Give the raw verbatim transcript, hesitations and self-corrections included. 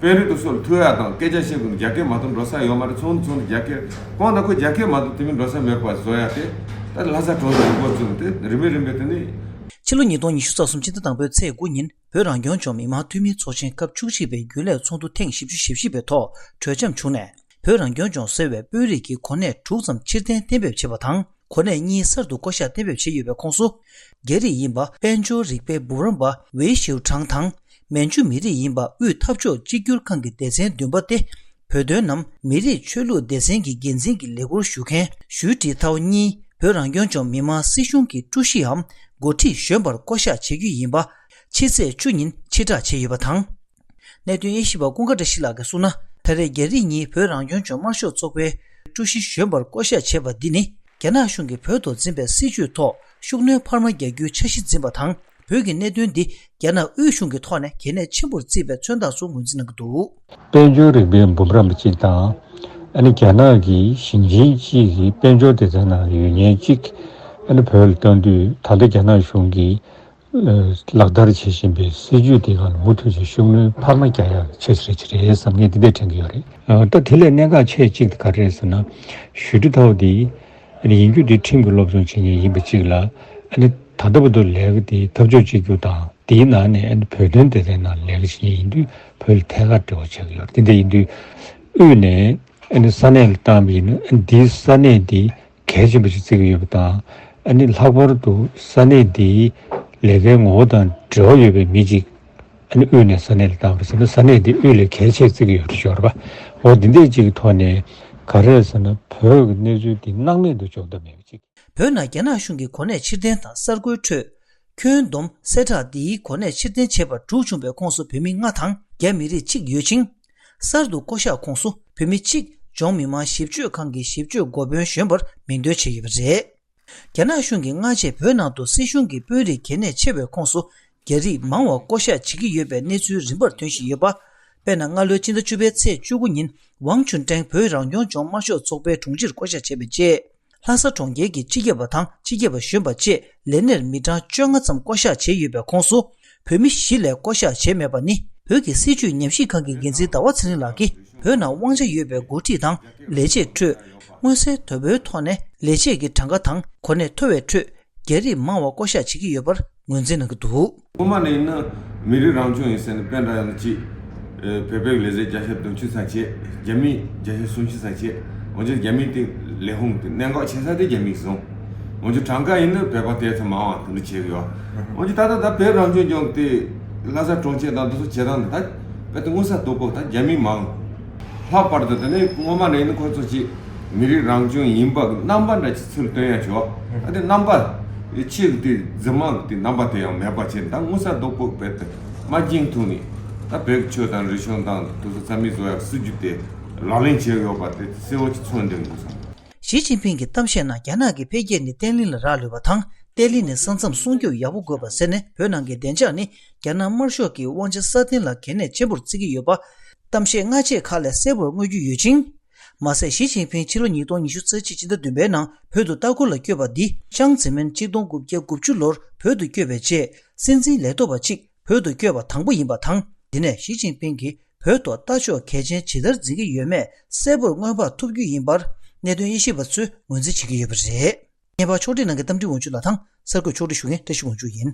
དཔོན་རིགས་དེ་ཚོ་ལ་ཐུག་ཡ་དང་སྐད་ཆ་བཤད་དགོས་ན་རྒྱ་སྐད་མ་གཏོགས་འགྲོ་ས་ཡོད་མ་རེད། ཚོགས་འདུ་ཚོགས་ན་རྒྱ་སྐད་གང་ལྟར་ཁོ་རྒྱ་སྐད་མ་གཏོགས་དེ་མིན་འགྲོ་ས་མེད་པ་བཟོ་ཡ་དེ་ད་ལྷ་ས་གྲོང་ཚོ་འགོ་བཙུགས་ཏེ་རིམ་པས་རིམ་པས་དེ་ནས། ཕྱི་ལོ་ཉིས་སྟོང་ཉི་ཤུ་རྩ་གསུམ་ཕྱི་ཟླ་དང་པོའི་ཚེས་དགུ་ཉིན་བོད་རང་སྐྱོང་ལྗོངས་མི་དམངས་འཐུས་མིའི་ཚོགས་ཆེན་སྐབས་བཅུ་གཅིག་པའི་རྒྱུན་ལས་ཚོགས་འདུ་ཐེངས་བཞི་བཅུ་ཞེ་བཞི་པའི་ཐོག་གྲོས་འཆམ་བྱུང་ནས། བོད་རང་སྐྱོང་ལྗོངས་ཟེར་བའི་དཔོན་རིགས་ཀྱི་གོ་གནས་དྲུག་ཙམ་ཕྱིར་འཐེན་གཏན་འབེབས་བྱས་པ་དང་། གོ་གནས་གཉིས་གསར་དུ་བསྐོ་གཞག་གཏན་འབེབས་བྱས་ཡོད་པའི་ཁོངས་སུ། རྒྱ་རིགས་ཡིན་པ་དཔལ་འབྱོར་རིག་པའི་འབུམ་རམས་པ་ཝེ་ཞིའུ་ཁྲང་དང་། མན་ཇུ་མི་རིགས་ཡིན་པ་དབུས་འཐབ་ཕྱོགས་གཅིག་གྱུར་ཁང་གི་སྡེ་ཚན་བདུན་པ་སྟེ། བོད་དོན་ནམ་མི་རིགས་ཆོས་ལུགས་སྡེ་ཚན་གྱི་འགན་འཛིན་གྱི་ལས་ཁུར་ཞུ་མཁན་ཞུས་ཀྲི་ཐའོ་གཉིས་བོད་རང་སྐྱོང་ལྗོངས་མི་དམངས་སྲིད་གཞུང་གི་ཀྲུའུ་ཞི་འམ་འགོ་ཁྲིད་གཞོན་པར་བསྐོ་གཞག་བྱེད་རྒྱུ་ཡིན་པ། ཕྱི་ཚེས་བཅུ་ཉིན་ཕྱིར་བསྒྲགས་བྱས་ཡོད་པ་དང་། གནད་དོན་དབྱེ་ཞིབ་པ་ཀུན་དགའ་བཀྲ་ཤིས་ལགས་ཀྱིས་གསུངས་ན། ད་རེས་རྒྱ་རིགས་གཉིས་བོད་རང་སྐྱོང་ལྗོངས་དམར་ཤོག་ཚོགས་པའི་ཀྲུའུ་ཞི་གཞོན་པར་བསྐོ་གཞག་བྱས་པ་འདི་ནི། རྒྱ་ནག་གཞུང་གིས་བོད་ཐོག་འཛིན་པའི་སྲིད་བྱུས་ཐོག་ཤུགས་སྣོན་འཕར་མ་རྒྱག་རྒྱུའི་འཆར་གཞི་འཛིན་པ་དང་། བོད་ཀྱི་གནད་དོན་འདི་རྒྱ་ནག་དབུས་གཞུང་གི་ཐོག་ནས་གལ་གནད་ཆེན་པོར་བརྩིས་པའི་མཚོན་རྟགས་སུ་ངོས་འཛིན་གནང་གི་འདུག། དཔལ་འབྱོར་རིག་པའི་འབུམ་རམས་པ་གཅིག་དང་། ཨ་ནི་རྒྱ་ནག་གི་ཞིང་ཆེན་གཅིག་གི་དཔལ་འབྱོར་སྡེ་ཚན་ནང་ཡོད་མཁན་གཅིག་ཨ་ནི་བོད་ལ་བཏང་དུས། ད་ལྟ་རྒྱ་ནག་གཞུང་གིས་ལག་བསྟར་བྱེད་བཞིན་པའི་སྲིད་བྱུས་དེ་ག་ལ་མུ་མཐུད་ཀྱི་ཤུགས་སྣོན་འཕར་མ་རྒྱག་ཡག་ཆེད་རེད་ཅི་རེད་བསམ་ངས་འདི་འདྲས་དྲན་གྱི་ཡོད་རེད། ད་དེ་ལས་གནད་འགག་ཆེ་གཅིག་དེ་ག་རེ་རེད་ཟེར་ན། ཞུས་ཀྲི་ཐའོ་དེ་ཡིན་རྒྱུ་དེ་ཁྲིམས་ཀྱི་སློབ་སྦྱོང་བྱེད་མཁན་ཡིན་པ་གཅིག་ལ། ཨ་ནི་ད་ལྟ་བར་དུ་ལས་ཀ་དེ་འཐབ་ཕྱོགས་གཅིག་གྱུར་དང་དེའི་ནང་ནས་ཨ་ནི་བོད་དོན་སྡེ་ཚན་ནང་ལས་ཀ་བྱེད་མཁན་ཡིན་དུས་བོད་ལ་ཐད་ཀར་འབྲེལ་བ་བྱེད་ཀྱི་ཡོད་རེད། དེ་འདྲ་ཡིན་དུས་དབུས་ནས་ཨ་ནི་ས་གནས་ལ་བཏང་བ་ཡིན་ན། ཨ་ནི་དེའི་ས་གནས་དེ་གལ་ཆེན་པོ་ཞིག་བརྩི་གི་ཡོད་པ་དང་། ཨ་ནི་ལྷག་པར་དུ་ས་གནས་དེའི་ལས་ཀའི་ངོ་བོ་དང་འབྲེལ་བ་ཡོད་པའི་མི་གཅིག་ཨ་ནི་དབུས་ནས་ས་གནས་ལ་བཏང་བ་ཟེར་ན། ས་གནས་དེ་དབུས་ལས་གལ་ཆེ་བརྩི་གི་ཡོད་རེད་ཤོར་བ། འོ་འདི་འདྲས་ཅིག་གི་ཐོག་ནས་ག་རེ་ཟེར་ན། བོད་ཀྱི་གནས་ཚུལ་འདི་སྣང་མེད་དུ་འཇོག་ཐབས་མེད་པ་ཅིག། བོད་ནང་རྒྱ་ནག་གཞུང་གི་གོ་གནས་ཕྱིར་འཐེན་དང་གསར་བསྐོའི་ཁྲོད། ཁྱོན་བསྡོམས་གསལ་བསྒྲགས་འདིའི་གོ་གནས་ཕྱིར་འཐེན་བྱས་པ་དྲུག་བྱུང་བའི་ཁོངས་སུ་བོད་མི་ལྔ་དང་རྒྱ་མི་རིགས་གཅིག་ཡོད་ཅིང་། གསར་དུ་བསྐོ་གཞག་ཁོངས་སུ་བོད་མི་གཅིག་ལྗོངས་མི་དམངས་ཞིབ་དཔྱོད་ཁང་གི་ཞིབ་དཔྱོད་འགོ་དཔོན་གཞོན་པར་མིང་འདོན་བྱས་ཡོད་པ་རེད། རྒྱ་ནག་གཞུང་གིས་སྔ་རྗེས་བོད་ནང་དུ་སྲིད་གཞུང་གི་དཔོན་རིགས་གལ་གནད་ཆེ་བའི་ཁོངས་སུ་རྒྱ་རིགས་མང་བ་བསྐོ་གཞག་བྱེད་ཀྱི་ཡོད་པའི་གནས་ཚུལ་རིམ་པར་ཐོན་བཞིན་ཡོད་པ། དཔེར་ན། སྔ་ལོའི་ཕྱི་ཟླ་བཅུ་པའི་ཚེས་བཅུ་དགུ་ཉིན་ཝང་ཅུན་ཀྲེང་བོད་རང་སྐྱོང་ལྗོངས་དམར་ཤོག་ཚོགས་པའི་དྲུང་ཆེར་བསྐོ་གཞག་བྱས་པའི་རྗེས། ལྷ་ས་གྲོང་ཁྱེར་གྱི་སྤྱི་ཁྱབ་པ་དང་སྤྱི་ཁྱབ་པ་གཞོན་པ་བཅས་ལས་སྣེར་མི་གྲངས་བཅོ་ལྔ་ཙམ་བསྐོ་གཞག་བྱས་ཡོད་པའི་ཁོངས་སུ། བོད་མི་བཞི་ལས་བསྐོ་གཞག་བྱས་མེད་པ་ནི། བོད་ཀྱི་སྲིད་བྱུས་ཉམས་ཞིབ་ཁང་གི་འགན་འཛིན་ཟླ་བ་ཚེ་རིང་ལགས་ཀྱིས། བོད་ནང་དབང་ཆ་ཡོད་པའི་འགོ་ཁྲིད་དང་ལས་བྱེད་ཁྲོད། མངོན་གསལ་དོད་པོའི་ཐོག་ནས་ལས་བྱེད་ཀྱི་གྲངས་ཀ་དང་གོ་གནས་མཐོ་བའི་ཁྲོད། རྒྱ་རིགས་མང་བ་བསྐོ་གཞག་བྱེད་ཀྱི་ཡོད་པར་ངོས་འཛིན་གནང་གི་འདུག། སྔོན་མ་ནས་ཡིན་ན་མི་རིགས་རང་སྐྱོང་ཡིན་ཟེར་ནས་པེན་ཌ་ཡང་ཅིག། ཨེ། བོད་པའི་ལས་བྱེད་བརྒྱ་ཆ་བདུན་ཅུ་ཙམ་བྱས། རྒྱ་མི་བརྒྱ་ཆ་སུམ་ཅུ་ཙམ་བྱས། འོན་ཀྱང་རྒྱ་མི་དེ་ལས་ཁུངས་དེ་གནད་འགག་ཆེ་ས་དེ་རྒྱ་མིས་བཟུང་། འོན་ཀྱང་གྲངས་ཀ་ཡིན་ན་བོད་པ་དེ་ཚོ་མང་བ་དེ་འདྲ་བྱས་ཡོད། འོན་ཀྱང་ད་ལྟ་ད་བོད་རང་སྐྱོང་ལྗོངས་དེ་ལྷ་ས་གྲོང་ཁྱེར་དང་དེ་ཚོ་བྱེད་སྟངས་དེ་ད་དཔེ་དེ་མངོན་གསལ་དོད་པོ་ད་རྒྱ་མི་མང་། ལྷག་པར་དུ་དེ་ནས་སྔོན་མ་ནས་ཡིན་ན་ཁོ་ཚོ་ཅིག་མི་རིགས་རང་སྐྱོང་ཡིན་པ་གི་རྣམ་པ་འདྲ་ཅིག་ཚུར་སྟོན་ཡ་བྱོས། ཨ་དེ་རྣམ་པ་ཆེ་གི་དེ་རྫུན་མ་གི་དེ་རྣམ་པ་དེ་ཡང་མེད་པ་བྱས་ནས་ད་མངོན་གསལ་དོད་པོ་བོད་དེ་མ་བཅིངས་ཐུབ་ནས། ད་བོད་ཀྱི་ཆོས་དང་རིག་གཞུང་དང་དེ་ཚོ་རྩ་མེད་བཟོ་ཡ་སྲིད་ཇུས་དེ་ལག་ལེན་བྱས་ཡོད་པ་དེ་གསལ་བོ་ཅིག་མཚོན་བསྡད་འདུག་བསམ། ཞི་ཅིན་ཕིང་གི་གཏམ་བཤད་ནང་རྒྱ་ནག་གི་འཕེལ་རྒྱས་ནི་བརྟན་ལྷིང་ལ་རག་ལུས་པ་དང་། བརྟན་ལྷིང་ནི་ས་མཚམས་སྲུང་སྐྱོབ་ཡག་པོ་དགོས་པ་ཟེར་ནས། བོད་ནང་གི་བདེ་འཇགས་ནི་རྒྱ་ནག་དམར་ཤོག་གི་དབང་ཆ་སྲ་བརྟན་ལ་གལ་གནད་ཆེན་པོར་བརྩི་གི་ཡོད་པ། གཏམ་བཤད་སྔ་རྗེས་ཁག་ལས་གསལ་པོར་མངོན་རྒྱུ་ཡོད་ཅིང་། མ་ཟད། ཞི་ཅིན་ཕིང་ཕྱི་ལོ་ཉིས་སྟོང་ཉི་ཤུ་རྩ་གཅིག་ཕྱི་ཟླ་བདུན་པའི་ནང་བོད་དུ་ལྟ་སྐོར་ལ་བསྐྱོད་པ་འདི། ཅང་ཙེ་མིན་གཅིག་སྟོང་དགུ་བརྒྱ་དགུ་བཅུ་ལོར་བོད་དུ་བསྐྱོད་པའི་རྗེས། སྲིད་འཛིན་ལས་ཐོག་པ་གཅིག་བོད་དུ་བསྐྱོད་པ་དང་པོ་ཡིན་པ་དང་། འདི་ནས་ཞི་ཅིན་ཕིང་གིས་བོད་ཐོག་ལྟ་ཕྱོགས་གལ་ཆེན་ཇི་ལྟར་འཛིན་གྱི་ཡོད་མེད་གསལ་པོར་མངོན་པར་ཐུབ་རྒྱུ་ཡིན་པར་གནད་དོན་དབྱེ་ཞིབ་པ་ཚོས་ངོས་འཛིན་བྱེད་ཀྱི་ཡོད་པ་རེད། ངེས་པར་ཕྱོགས་སྒྲིག་གནང་མཁན་རྟ་མགྲིན་དབང་ཕྱུག་ལགས་དང་། གསར་འགོད་ཕྱོགས་སྒྲིག་ཞུ་མཁན་བཀྲ་ཤིས་དབང་ཕྱུག་ཡིན།